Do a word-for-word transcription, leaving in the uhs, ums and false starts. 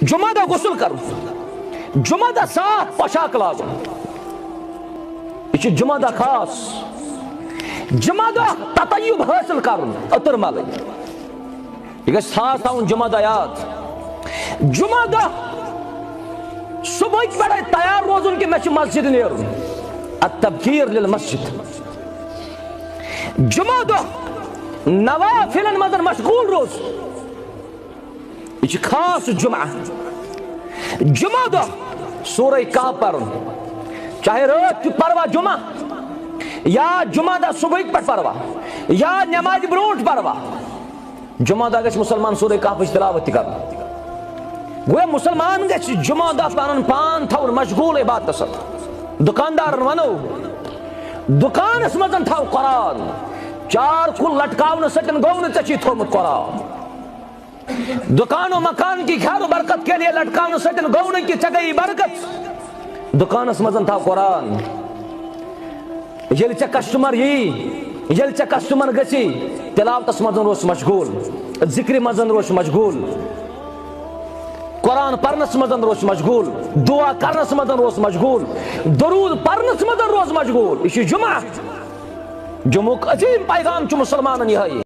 جمعہ دۄہ غسل کرُن، جمعہ دۄہ صاف پوشاک لاگُن، یہِ چھُ جمعہ دۄہ خاص۔ جمعہ دۄہ تطیب حٲصِل کرُن، عطر ملٕنۍ، یہِ گژھِ خاص تھاوُن جمعہ دۄہ یاد۔ جمعہ دۄہ صبحٕکۍ پٮ۪ٹھے تیار روزُن کہِ مےٚ چھُ مسجد نیرُن، التبکیر للمسجد۔ جمعہ دۄہ نوافلن منٛز مشغول روزُن، یہِ چھُ خاص جمعہ۔ جمعہ دۄہ سورہ کہف پرُن، چاہے رٲتھ کیُتھ پروا جمعہ، یا جمعہ دۄہ صبحٕکۍ پٮ۪ٹھ پروا، یا نمازِ برونٛٹھ پروا۔ جمعہ دۄہ گژھِ مُسلمان سورہ کہفٕچ تلاوت تہِ کرُن۔ گویا مُسلمان گژھِ جمعہ دۄہ پنُن پان تھاوُن مشغول عبادتس سۭتۍ۔ دُکاندارن ونو، دُکانس منٛز تھاو قرآن۔ چار کُل لٹکاونہٕ سۭتۍ گوٚو نہٕ ژےٚ چھی تھوٚومُت قرآن۔ دُکان و مکان کی خیر و برکت کے لیے لٹکاونہٕ سۭتۍ گوٚو نہٕ کہِ ژےٚ گٔیی برکت۔ دُکانس منٛز تھاو قرآن۔ ییٚلہِ ژےٚ کسٹمر یی، ییٚلہِ ژےٚ کسٹمر گژھی، تلاوتس منٛز روز مشغول، ذکرِ منٛز روز مشغول، قرآن پرنس منٛز روز مشغول، دعا کرنس منٛز روز مشغول، درود پرنس منٛز روز مشغول۔ یہِ چھُ جمعہ۔ جمعُک عظیٖم پیغام چھُ مُسلمانن یِہوٚے۔